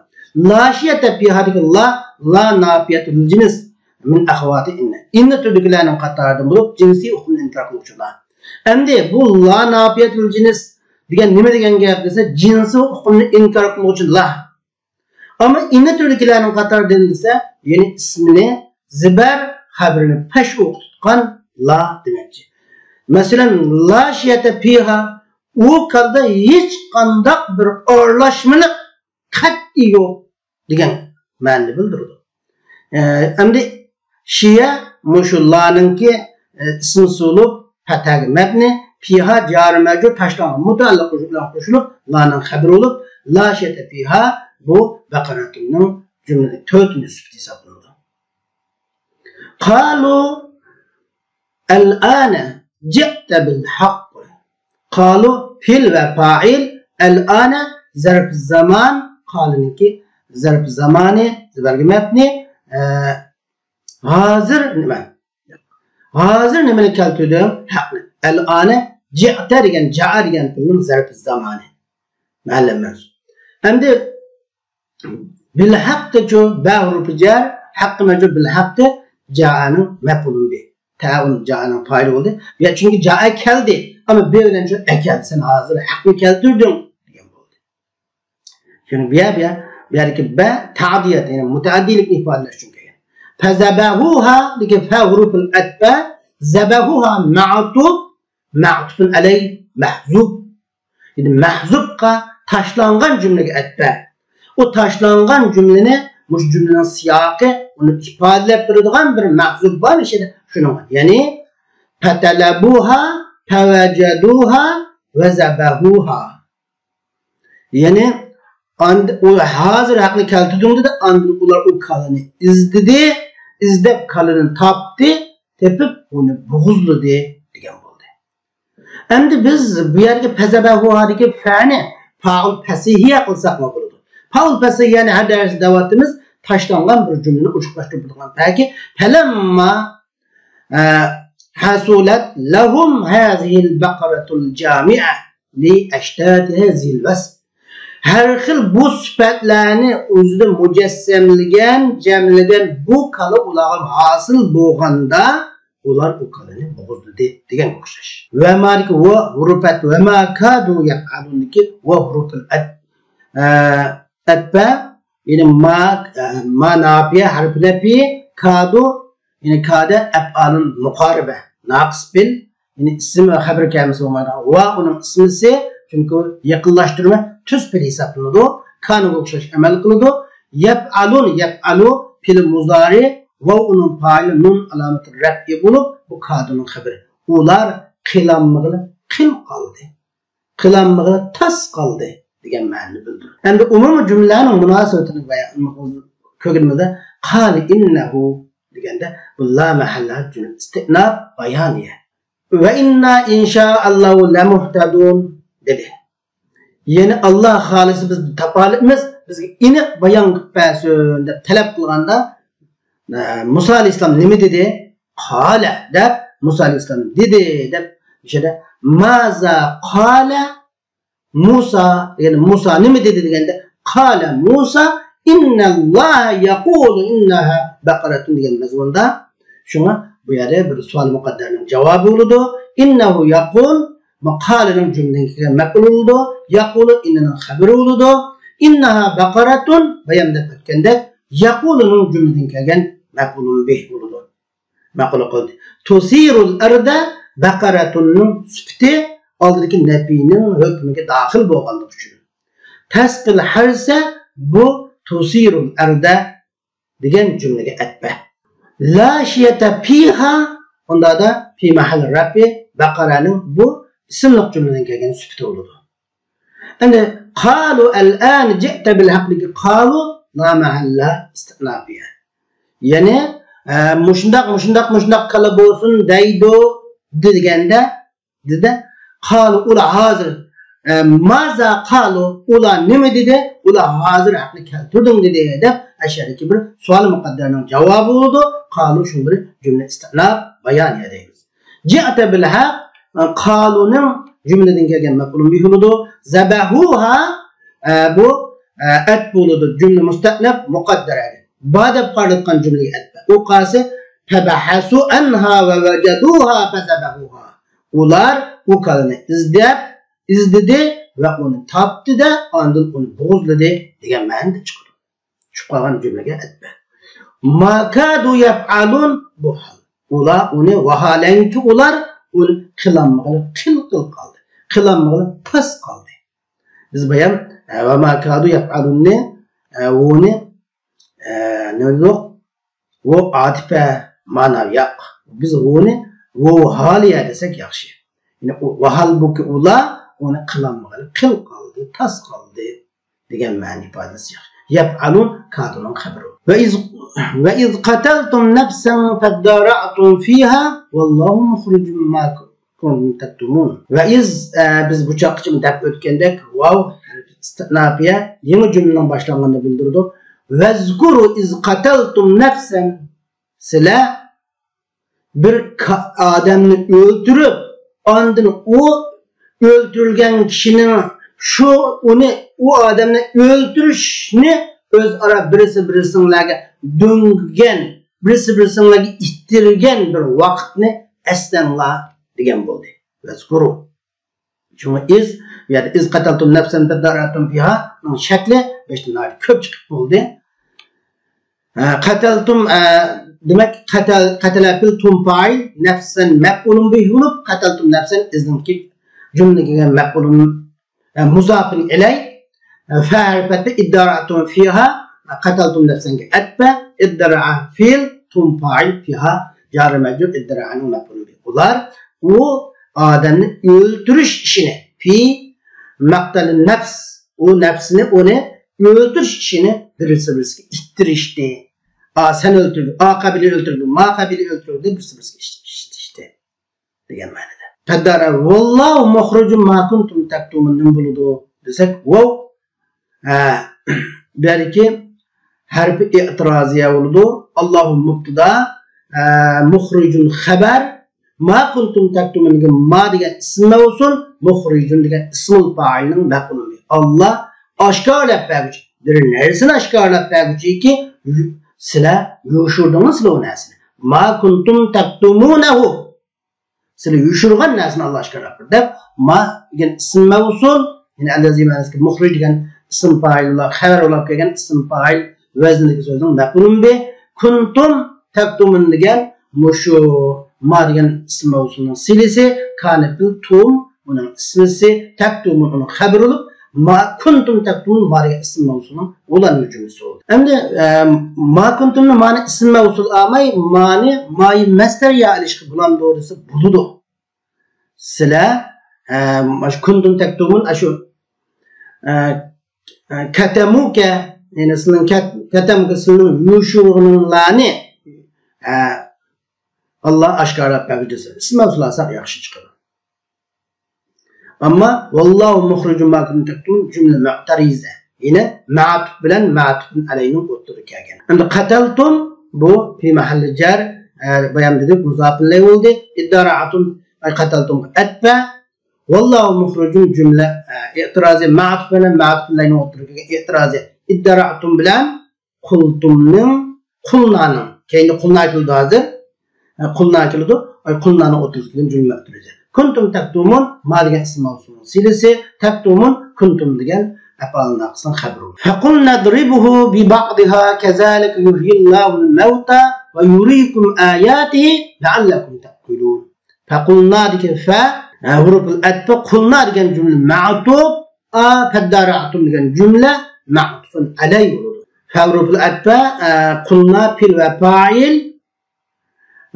لا شىيەتە پىھادىكى لا، لا ناپىيەتۇل جىنس. مىن ئەخەۋاتى ئىننە. ئىننە تۈرىدىكىلەرنىڭ قاتارىدىن بولۇپ، جىنسىي ئۇقۇمنى ئىنكار قىلغۇچىلار. ئەمدى بۇ لا ناپىيەتۇل جىنس دېگەن نېمە دېگەن گەپ دېسە، جىنسىي ئۇقۇمنى ئىنكار قىلغۇچى لا. ئەمما ئىننە تۈرىدىكىلەرنىڭ قاتارىدىن دېسە، يەنى ئىسمىنى زىبەر، خەبىرىنى پەش ئوقۇپ تۇتقان لا دېمەكچى. مەسىلەن، لا شىيەتە پىھا، ئۇ كالىدا ھېچقانداق بىر ئارىلاشمىلىق قەتئىي يوق دېگەن مەنىنى بىلدۈرىدۇ. ئە، ئەمدى شىيە مۇشۇ لانىڭكى، ئە، ئىسمى سولۇپ پەتھەگە مەبنى، پىھا جارى مەجرۇر تاشلانغان مۇتەئەللىق بىلەن قوشۇلۇپ لانىڭ خەبىرى بولۇپ، لا شىيەتە پىھا بۇ بەقەرەتۇننىڭ جۈملىدىكى تۆتىنچى سۈپىتى ھېسابلىنىدۇ. قالۇ ئەلئانە جىئتە بىل ھەقق. قالۇ پېئىل ۋە پائىل، ئەلئانە زەرپ زامان، قالىنىڭكى زەرپ زامانى، زىبەرگە مەبنى، ئە، ھازىر نېمە؟ ھازىر نېمىنى كەلتۈردۈڭ؟ ھەقنى. ئەلئانە جىئتە دېگەن، جائە دېگەن پېئىلنىڭ زەرپ زامانى. مەلۇم مەنسۇب. ئەمدى بىلھەقتىچۇ، بە ھۇرۇپى جەر، ھەققى مەجرۇر بىلھەقتى، جائەنىڭ مەپئۇلى بى. تەئۇن جائەنىڭ پائىلى بولدى. يا، چۈنكى جائە كەلدى. ئەمما بى بىلەن شۇ ئەكەلدى. سەن ھازىر ھەقنى كەلتۈردۈڭ دېگەن بولدى. شۇنى بۇ يەر، بۇ يەر، بۇ يەردىكى بە تەئدىيەت، يەنى مۇتەئەددىيلىكنى ئىپادىلەش ئۈچۈن كەلگەن. فەزەبەھۇھا دېگەن فە ھۇرۇپۇل ئەتبە، زەبەھۇھا مەئتۇپ، مەئتۇپۇن ئەلەي مەھزۇپ. يەنى مەھزۇپقا، تاشلانغان جۈملىگە ئەتبە. ئۇ تاشلانغان جۈملىنى مۇشۇ جۈملىنىڭ سىياقى ئۇنى ئىپادىلەپ بېرىدىغان بىر مەھزۇپ بار ئىچىدە شۇنىڭ. يەنى، فتلبوها، فوجدوها، وذبحوها. يەنى، ئاند-، ئۇ ھازىر ھەقنى كەلتۈردۈڭ دېدى، ئاندىن ئۇلار ئۇ كالىنى ئىزدىدى، ئىزدەپ كالىنى تاپتى، تېپىپ ئۇنى بوغۇزلىدى دېگەن بولدى. ئەمدى بىز بۇ يەردىكى فذبحوهادىكى فەنى پائۇل پەسىھىيە قىلساقمۇ بولىدۇ. پائۇل پەسىھىيەنى ھەر دەرستە دەۋاتىمىز، تاشلانغان بىر جۈملىنى ئوشۇقلاشتۇرىدىغان پەكى. فلما، ئە، حصلت لهم هذه البقرة الجامعة لأشتات هذا الوصف. ھەر خىل بۇ سۈپەتلەرنى ئۆزىدە مۇجەسسەملىگەن، جەملىگەن بۇ كالا ئۇلارغا ھاسىل بولغاندا، ئۇلار ئۇ كالىنى بوغۇزلىدى دېگەنگە ئوخشاش. ۋەمادىكى ۋە ھۇرۇپەت، ۋەما كادۇ يەپئەلۇندىكى ۋە ھۇرۇپۇل ئەت-، ئە، ئەتپە، يەنى ما، ئە، ما ناپىيە، ھەرپى نەپى، كادۇ، يەنى كادە ئەپئالۇل مۇقارىبە، ناقىس پېئىل، يەنى ئىسىم ۋە خەبەر كەلمىسى بولمايدىغان. ۋە ئۇنىڭ ئىسمىسى، چۈنكى يېقىنلاشتۇرما تۈز پېئىل ھېسابلىنىدۇ، كانىغا ئوخشاش ئەمەل قىلىدۇ. يەپئالۇن، يەپئالۇ، پېئىل مۇزارى، ۋاۋ ئۇنىڭ پائىلى، نۇن ئالامىتى رەپئى بولۇپ، بۇ كادۇنىڭ خەبىرى. ئۇلار قىلالمىغىلى قىل قالدى. قىلالمىغىلى تاس قالدى دېگەن مەنىنى بىلدۈرىدۇ. ئەمدى ئومۇمىي جۈملىنىڭ مۇناسىۋىتىنى بايان كۆرگىنىمىزدە، قال ئىننەھۇ دېگەندە، بۇ لا مەھەللە جۈملە ئىستىئناپ بايانىيە. ۋە ئىننا ئىنشائاللاھۇ لەمۇھتەدۇن دېدى. يەنى ئاللا خالىسا بىز تاپالىمىز، بىزگە ئېنىق بايان قىلىپ بەرسۇن دەپ تەلەپ قىلغاندا، ئە، مۇسا ئەلەيھىسسالام نېمە دېدى؟ قالە دەپ مۇسا ئەلەيھىسسالام دېدى دەپ، مۇشۇ يەردە مازا قالە مۇسا، يەنى مۇسا نېمە دېدى دېگەندە، قالە مۇسا ئىننەللاھە يەقۇلۇ ئىننەھا بەقەرەتۇن دېگەن مەزمۇندا. شۇڭا بۇ يەردە بىر سوئال مۇقەددەرنىڭ جاۋابى بولىدۇ. ئىننەھۇ يەقۇل، قالىنىڭ جۈملىدىن كەلگەن مەپئۇل بولىدۇ. يەقۇلۇ ئىننىنىڭ خەبىرى بولىدۇ. ئىننەھا بەقەرەتۇن، بايام دەپ ئۆتكەندەك، يەقۇلۇنىڭ جۈملىدىن كەلگەن مەپئۇلۇن بىھ بولىدۇ. مەقۇل قىلدى. تۇسىرۇل ئەردە، بەقەرەتۇننىڭ سۈپىتى ئالدىدىكى نەپىنىڭ ھۆكمىگە داخىل بولغانلىقى ئۈچۈن. تەسقىل ھەرسە، بۇ تۇسىرۇل ئەردە دېگەن جۈملىگە ئەتپە. لا شىيەتە پىھا، ئۇندادا پى مەھەل رەپى، بەقەرەنىڭ بۇ ئىسىملىق جۈملىدىن كەلگەن سۈپىتى بولىدۇ. ئەمدى قالۇ ئەلئەن جىئتە بىل ھەققىدىكى قالۇ لا مەھەللە ئىستىئناپىيە. يەنى، ئە، مۇشۇنداق، مۇشۇنداق، مۇشۇنداق كالا بولسۇن دەيدۇ دېگەندە، دېدى، قالۇ ئۇلار ھازىر، ئە، مازا قالۇ ئۇلار نېمە دېدى؟ ئۇلار ھازىر ھەقنى كەلتۈردۈڭ دېدى دەپ، ئەشەدىكى بىر سوئال مۇقەددەرنىڭ جاۋابى بولىدۇ. قالۇ شۇڭا بىر جۈملە ئىستىئناپ بايانىيە دەيمىز. جىئتە بىل ھەق، قالۇنىڭ جۈملىدىن كەلگەن مەپئۇلۇن بىھ بولىدۇ. زەبەھۇھا، ئە، بۇ، ئە، ئەتپ بولىدۇ. جۈملە مۇستەئنەپ مۇقەددەرە. با دەپ قارىلىۋاتقان جۈملىگە ئەتپ. ئۇ قالسا، فەبەھەسۇ ئەنھا ۋە ۋەجەدۇھا فەزەبەھۇھا. ئۇلار ئۇ كالىنى ئىزدەپ، ئىزدىدى ۋە ئۇنى تاپتى-دە، ئاندىن ئۇنى بوغۇزلىدى دېگەن مەنىدە چىقىدۇ. چۈشۈپ قالغان جۈملىگە ئەتپە. ما كادۇ يەفئەلۇن، بۇ ھال. ئۇلار ئۇنى، ۋاھالەنكى ئۇلار ئۇنى قىلالمىغىلى قىل قىل قالدى. قىلالمىغىلى تاس قالدى. بىز بايام، ئە، ۋە ما كادۇ يەفئەلۇننى، ئە، ۋۇنى، ئە، نېمە دېدۇق؟ ۋۇ ئاتىپە مانا ياق. بىز ۋۇنى ۋۇ ھالىيە دېسەك ياخشى. يەنى ئۇ، ۋاھالبۇكى ئۇلار ئۇنى قىلالمىغىلى قىل قالدى، تاس قالدى دېگەن مەنە ئىپادىسى ياخشى. يەپئەلۇن كادۇنىڭ خەبىرى. ۋە ئىز، ۋە ئىز قەتەلتۇم نەفسەن فەددارەئتۇم فىھا ۋەللاھۇ مۇخرىجۇم ما كۇنتۇم تەكتۇمۇن. ۋە ئىز، ئە، بىز بۇ چاغقىچە دەپ ئۆتكەندەك، ۋاۋ ھەرپى ئىستىئناپىيە يېڭى جۈملىنىڭ باشلانغىنىنى بىلدۈرىدۇ. ۋەزكۇرۇ ئىز قەتەلتۇم نەفسەن، سىلەر بىر كا-، ئادەمنى ئۆلتۈرۈپ، ئاندىن ئۇ ئۆلتۈرۈلگەن كىشىنىڭ شۇ، ئۇنى، ئۇ ئادەمنى ئۆلتۈرۈشنى ئۆزئارا بىرسى بىرسىڭلارگە دۆڭگەن، بىرسى بىرسىڭلارگە ئىتتىرگەن بىر ۋاقىتنى ئەسلەڭلار دېگەن بولدى. ۋەزكۇرۇ. شۇڭا ئىز، بۇ يەردە ئىز قەتەلتۇم نەفسەن فەددارەئتۇم فىھانىڭ شەكلى بەشتە ناھايىتى كۆپ چىقىپ بولدى. ھە، قەتەلتۇم، ئە، دېمەك، قەتەل، قەتەلە پېئىل تۇم پائىل، نەفسەن مەپئۇلۇن بىھ بولۇپ، قەتەلتۇم نەفسەن ئىزنىڭكى جۈملىگە كەلگەن مەپئۇلۇن، ئە، مۇزاپىن ئىلەي، ئە، فە ھەرپى ئەتپە، ئىددارەئتۇم فىھا، قەتەلتۇم نەفسەنگە ئەتپە، ئىددىرائە فېئىل، تۇم پائىل، فىھا جارى مەجرۇر، ئىددىرائەنىڭ مەپئۇلى بىھ. ئۇلار ئۇ ئادەمنى ئۆلتۈرۈش ئىشىنى، فى مەقتەلى نەفس، ئۇ نەپسىنى، ئۇنى ئۆلتۈرۈش ئىشىنى بىرسى بىرسىگە ئىتتىرىشتى. ئا، سەن ئۆلتۈردۈڭ، ئا قەبىلە ئۆلتۈردى، ما قەبىلە ئۆلتۈردى، بىرسى بىرسىگە ئىتتىرىشتى دېگەن مەنىدە. پەددارە، ۋاللاھۇ مۇخرىجۇم ما كۇنتۇم تەكتۇمۇن نېمە بولىدۇ دېسەك، ۋاۋ، ئە، بۇ يەردىكى ھەرپى ئېتىرازىيە بولىدۇ. ئاللاھۇ مۇبتىدا، ئە، مۇخرىجۇن خەبەر، ما كۇنتۇم تەكتۇمۇن دېگەن ما دېگەن ئىسىم مەۋسۇل، مۇخرىجۇن دېگەن ئىسمۇل پائىلنىڭ مەپئۇلى. ئاللا ئاشكارىلاپ بەرگۈچى، بىر نەرسىنى ئاشكارىلاپ بەرگۈچىكى، سىلەر يوشۇردىڭىز سىلەر ئۇ نەرسىنى. ما كۇنتۇم تەكتۇمۇنەھۇ. سىلەر يوشۇرغان نەرسىنى ئاللا ئاشكارىلاپ بەردى دەپ، ما دېگەن ئىسىم مەۋسۇل، يەنى ئەللەزى مەنىسىدىكى مۇخرىج دېگەن ئىسىم پائىل، خەۋەر بولاپ كەلگەن ئىسىم پائىل ۋەزنىدىكى سۆزنىڭ مەپئۇلى بىھ. كۇنتۇم تەكتۇمۇن دېگەن مۇشۇ ما دېگەن ئىسىم مەۋسۇلنىڭ سىلىسى، كانە پېئىل، تۇم ئۇنىڭ ئىسمىسى، تەكتۇمۇن ئۇنىڭ خەۋىرى بولۇپ، ما كۇنتۇم تەكتۇمۇن ما دېگەن ئىسىم مەۋسۇلنىڭ ئۇلانما جۈملىسى بولدى. ئەمدى، ئە، ما كۇنتۇمنى مانى ئىسىم مەۋسۇل ئالماي، مانى مايى مەستەر يا ئېلىشقا بولامدۇ دېسە بولىدۇ. سىلەر، ئە، مانا شۇ كۇنتۇم تەكتۇمۇن، ئاشۇ، ئە، ئە، كەتەمۇكە، يەنى سىلىنىڭ كەت-، كەتەمۇكە سىلىنىڭ يوشۇرغىنىڭلارنى، ئە، ئاللا ئاشكارىلاپ بەرگۈچى دېسە، ئىسىم مەۋسۇل ئالساق ياخشى چىقىدۇ. ئەمما ۋاللاھۇ مۇخرىجۇم ما كۇنتۇم تەكتۇمۇن جۈملە مۇئتەرىزە. يەنى مەتۇپ بىلەن مەتۇپۇن ئەلەينىڭ ئوتتۇرىدا كەلگەن. ئەمدى قەتەلتۇم، بۇ پى مەھەللى جەر، ئە، بايام دېدۇق، مۇزاپۇن ئىلەيھى بولدى. ئىددارائەتۇم، ئەي قەتەلتۇمغا ئەتپە. ۋاللاھۇ مۇخرىجۇن جۈملە، ئە، ئېتىرازى، مەتۇپ بىلەن مەتۇپۇن ئەلەينىڭ ئوتتۇرىدا كەلگەن ئېتىرازى. ئىددارائەتۇم بىلەن قۇلتۇمنىڭ، قۇلنانىڭ، كەينىدە قۇلنا كېلىدۇ ھازىر. ھە، قۇلنا كېلىدۇ. ئاي، قۇلنانىڭ ئوتتۇرىسىدا كېلىدۇ جۈملە مەپئۇلى. كۇنتۇم تەكتۇمۇن، ما دېگەن ئىسىم مەۋسۇلنىڭ سىلىسى، تەكتۇمۇن، كۇنتۇم دېگەن ئەپئال ناقىسنىڭ خەۋىرى. فەقۇلنا ئىزرىبۇھۇ بىبەعزىھا كەزالىكە يۇھيىللاھۇل مەۋتا ۋە يۇرىكۇم ئاياتىھى لەئەللەكۇم تەئقىلۇن. فەقۇلنا دېگەن فە، ھە، ھۇرۇپۇل ئەتپە، قۇلنا دېگەن جۈملە مەتۇپ، ئا، پەددارەئتۇم دېگەن جۈملە مەتۇپۇن ئەلەي بولىدۇ. فە ھۇرۇپۇل ئەتپە، ئە، قۇلنا پېئىل ۋە پائىل،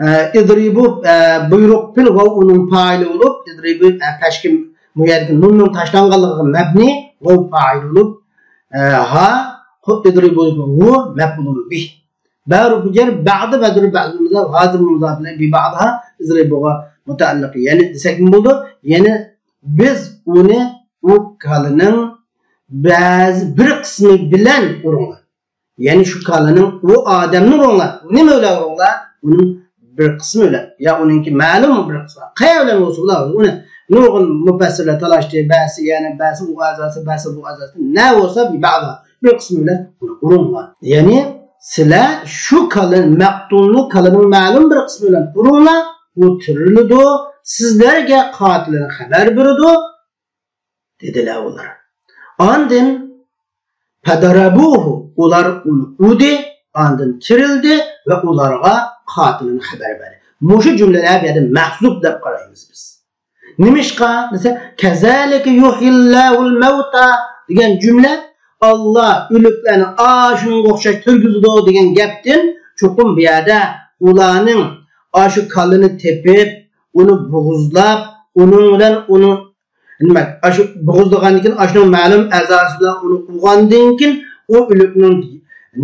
ئە، ئىزرىبۇ، ئە، بۇيرۇق پېئىل، ۋاۋ ئۇنىڭ پائىلى بولۇپ، ئىزرىبۇ، ئە، پەشكىم بۇ يەردىكى نۇننىڭ تاشلانغانلىقىغا مەبنى، ۋاۋ پائىل بولۇپ، ئە، ھا، خۇ، ئىزرىبۇ، ھۇ مەپئۇلۇن بىھ. بەرۇ بۇ يەر بەئدى مەجرۇر بەئدىمىزدا ھازىر مۇزاپىلە بىبەئدىھا ئىزرىبۇغا مۇتەئەللىق. يەنى دېسەكمۇ بولىدۇ. يەنى بىز ئۇنى ئۇ كالىنىڭ بەزى بىر قىسمى بىلەن ئۇرۇڭلار. يەنى شۇ كالىنىڭ ئۇ ئادەمنى ئۇرۇڭلار. نېمە بىلەن ئۇرۇڭلار؟ ئۇنىڭ بىر قىسمى بىلەن. يا ئۇنىڭكى مەلۇم بىر قىسمى. قەيەر بىلەن بولسا بولار. ئۇنى نۇرغۇن مۇپەسسىرلەر تالاشتى. بەزىسى يەنى بەزىسى ئۇ ئەزاسى، بەزىسى بۇ ئەزاسى. نە بولسا بىبەئدىھا. بىر قىسمى بىلەن ئۇنى ئۇرۇڭلار. يەنى سىلەر شۇ كالا، مەقتۇلنى كالىنىڭ مەلۇم بىر قىسمى بىلەن ئۇرۇڭلار. ئۇ تىرىلىدۇ. سىزلەرگە قاتىلىنى خەۋەر بېرىدۇ. دېدىلەر ئۇلار. ئاندىن فەدەرەبۇھۇ، ئۇلار ئۇنى ئۇردى، ئاندىن تىرىلدى ۋە ئۇلارغا قاتىلىنى خەۋەر بەردى. مۇشۇ جۈملىلەر بۇ يەردە مەھزۇپ دەپ قارايمىز بىز. نېمىشقا دېسە، كەزالىكە يۇھيىللاھۇل مەۋتا دېگەن جۈملە، ئاللا ئۆلۈكلەرنى ئاشۇنىڭغا ئوخشاش تىرگۈزىدۇ دېگەن گەپتىن چوقۇم بۇ يەردە ئۇلارنىڭ ئاشۇ كالىنى تېپىپ، ئۇنى بوغۇزلاپ، ئۇنىڭ بىلەن ئۇنى نېمە، ئاشۇ بوغۇزلىغاندىن كېيىن، ئاشۇنىڭ مەلۇم ئەزاسى بىلەن ئۇنى ئۇرغاندىن كېيىن، ئۇ ئۆلۈكنىڭ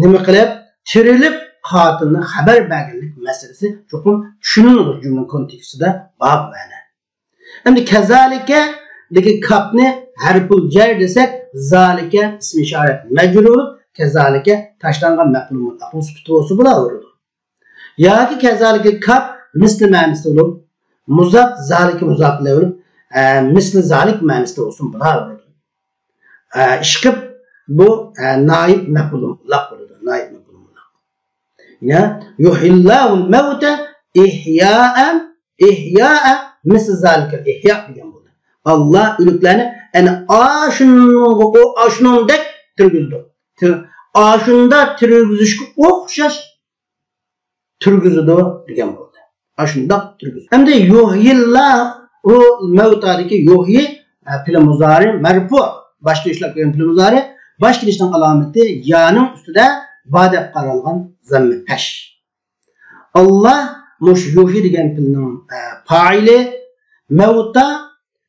نېمە قىلىپ، تىرىلىپ، قاتىلىنى خەۋەر بەرگەنلىك مەسىلىسى چوقۇم چۈشىنىلىدۇ، جۈملىنىڭ كونتېكستىدا بار بۇ مەنە. ئەمدى كەزالىكەدىكى كاپنى ھەرپۇل جەر دېسەك، زالىكە ئىسمى ئىشارەت مەجرۇر بولۇپ، كەزالىكە تاشلانغان مەپئۇل مۇتلەقنىڭ سۈپىتى بولسا بولاۋېرىدۇ. ياكى كەزالىكە كاپ مىسلى مەنىسىدە بولۇپ، مۇزاپ، زالىكە مۇزاپ ئىلەيھى بولۇپ، ئە، مىسلى زالىك مەنىسىدە بولسۇن بولاۋېرىدۇ. ئە، ئىشقىلىپ بۇ، ئە، نائىب مەپئۇل مۇتلەق بولىدۇ. نائىب مەپئۇل مۇتلەق. يا يۇھيىللاھۇل مەۋتە ئىھيائەن، ئىھيائە مىسلى زالىكەل ئىھيا دېگەن بولدى. ئاللا ئۆلۈكلەرنى ئەنە ئاشۇنىڭغا، ئاشۇنىڭدەك تىرگۈزىدۇ. تىر-، ئاشۇنداق تىرگۈزۈشكە ئوخشاش تىرگۈزىدۇ دېگەن بولدى. ئاشۇنداق تىرگۈزىدۇ. ئەمدى يۇھيىللاھۇ مەۋتادىكى يۇھيى، ئە، پېئىل مۇزارى مەرپۇ. باشقا ئىشلەپ كەلگەن پېئىل مۇزارى. باشقا ئىشنىڭ ئالامىتى يانىڭ ئۈستىدە با دەپ قارالغان. زەممە پەش. ئاللا مۇشۇ يۇھيى دېگەن پېئىلنىڭ، ئە، پائىلى، مەۋتا،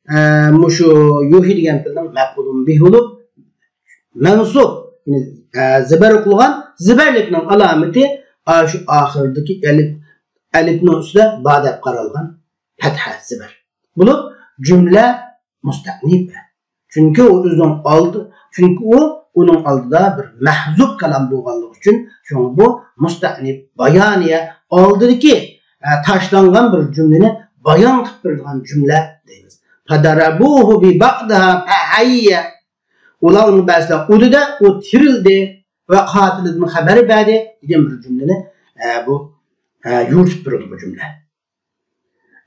ئە، مۇشۇ يۇھيى دېگەن پېئىلنىڭ مەپئۇلۇن بىھى بولۇپ، مەنسۇب، يەنى، ئە، زىبەر قىلغان، زىبەرلىكنىڭ ئالامىتى، ئە، شۇ ئاخىرىدىكى ئەلىپ، ئەلىپنىڭ ئۈستىدە با دەپ قارالغان پەتھە زىبەر بولۇپ، جۈملە مۇستەئنىپ. چۈنكى ئۇ ئۆزىنىڭ ئالدى، چۈنكى ئۇ ئۇنىڭ ئالدىدا بىر مەھزۇپ كالام بولغانلىقى ئۈچۈن، شۇڭا بۇ مۇستەئنىپ بايانىيە، ئالدىدىكى، ئە، تاشلانغان بىر جۈملىنى بايان قىلىپ بېرىدىغان جۈملە دەيمىز. فَضَرَبُوهُ بِبَعْضِهَا فَحَيَّ. ئۇلار ئۇنى بەزىلەر ئۇردى-دە، ئۇ تىرىلدى ۋە قاتىلىدىن خەۋەر بەردى دېگەن بىر جۈملىنى، ئە، بۇ، ئە، يورۇتۇپ بېرىدۇ بۇ جۈملە.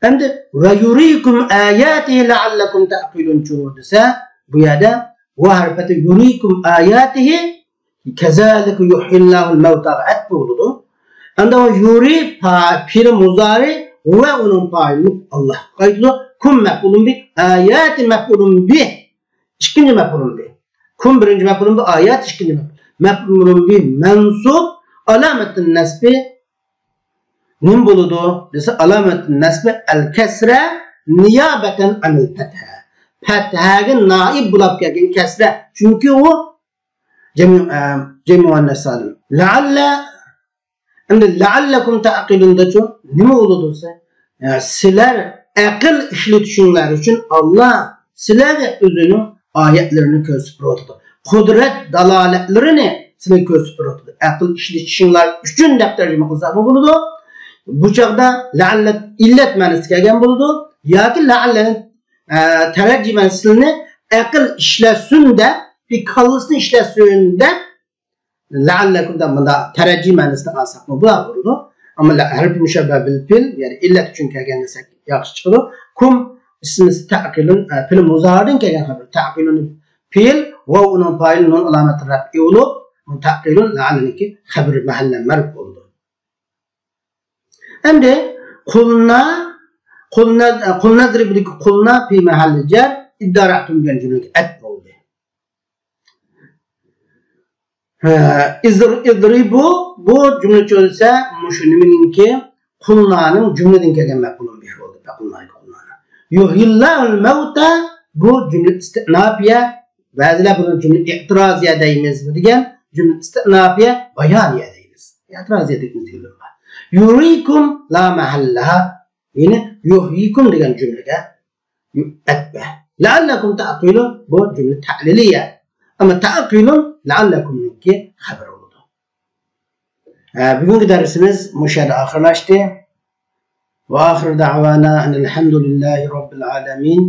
ئەمدى «وَيُرِيكُمْ آيَاتِهِ لَعَلَّكُمْ تَعْقِلُونَ» دېسە، بۇ يەردە ۋاۋ ھەرپىتى «يُرِيكُمْ آيَاتِهِ كَذَلِكَ يُحْيِي اللَّهُ الْمَوْتَى» غا ئەتىپ بولىدۇ. ئەمدى ئۇ يۇرى پا-، پېئىل مۇزارى ۋە ئۇنىڭ پائىلى ئاللاھقا قايتىدۇ. كۇم مەپئۇلۇن بىھ، ئاياتى مەپئۇلۇن بىھ. ئىككىنچى مەپئۇلۇن بىھ. كۇم بىرىنچى مەپئۇلۇن بىھ، ئايات ئىككىنچى مەپئۇل. مەپئۇلۇن بىھ مەنسۇب، ئالامەتۇن نەسبى نېمە بولىدۇ دېسە، ئالامەتۇن نەسبى ئەل كەسرە نىيابەتەن ئەنىل پەتھە. پەتھەگە نائىب بولاپ كەلگەن كەسرە. چۈنكى ئۇ جەمئىي، ئە، جەمئىي مۇئەننەس سالىم. لەئەللە، ئەمدى لەئەللەكۇم تەئقىلۇندىچۇ نېمە بولىدۇ دېسە، ئە، سىلەر ئەقىل ئىشلىتىشىڭلار ئۈچۈن ئاللا سىلەرگە ئۆزىنىڭ ئايەتلىرىنى كۆرسىتىپ بېرىۋاتىدۇ. قۇدرەت دالالەتلىرىنى سىلەرگە كۆرسىتىپ بېرىۋاتىدۇ. ئەقىل ئىشلىتىشىڭلار ئۈچۈن دەپ تەرجىمە قىلساقمۇ بولىدۇ. بۇ چاغدا لەئەللە ئىللەت مەنىسىدە كەلگەن بولىدۇ. ياكى لەئەللەنى، ئە، تەرەججى مەنىسىنى ئەقىل ئىشلەتسۇن دەپ، بىر كاللىسىنى ئىشلەتسۇن دەپ، لەئەللەكۇم دەپ مۇنداق تەرەججى مەنىسىنى ئالساقمۇ بولىدۇ. ئەمما لە-، ھەرپى مۇشەببە بىل پېئىل، يەنى ئىللەت ئۈچۈن كەلگەن دېسەك ياخشى چىقىدۇ. كۇم ئىسمى تەئقىلۇن، ئە، پېئىل مۇزارىدىن كەلگەن خەۋەر. تەئقىلۇن پېئىل، ۋاۋ ئۇنىڭ پائىلى، نۇن ئالامەت رەپئى بولۇپ، بۇ تەئقىلۇن لەئەللىنىڭكى خەۋىرى مەھەللە مەرف بولىدۇ. ئەمدى قۇلنا، قۇلنا، قۇلنا زىرىبىدىكى قۇلنا پى مەھەللى جەر، ئىدارەتۇن دېگەن جۈملىگە ئەت بولدى. ھە، ئىزر-، ئىزرىبۇ، بۇ جۈملە چۆلسە، مۇشۇ نېمىنىڭكى، قۇلنانىڭ جۈملىدىن كەلگەن مەپئۇلۇن بىھ بولدى. قۇلنانىڭكى قۇلنانى. يۇھيىللاھۇل مەۋتە، بۇ جۈملە ئىستىئناپىيە، بەزىلەر بۇنى جۈملە ئېتىرازىيە دەيمىز دېگەن، جۈملە ئىستىئناپىيە بايانىيە دەيمىز. ئېتىرازىيە دېگىنىمىز دېگەنلەر بار. يۇرىكۇم لا مەھەللەھا، يەنى يۇھيىكۇم دېگەن جۈملىگە ئەتبە. لەئەللەكۇم تەئقىلۇن، بۇ جۈملە تەئلىلىيە. ئەمما تەئقىلۇن لەئەللەكۇمنىڭكى خەۋىرى بولىدۇ. ھە، بۈگۈنكى دەرسىمىز مۇشۇ يەردە ئاخىرلاشتى. ۋە ئاخىر دەئۋانا ئەنىل ھەمدۇلىللاھى رەببىل ئالەمىن.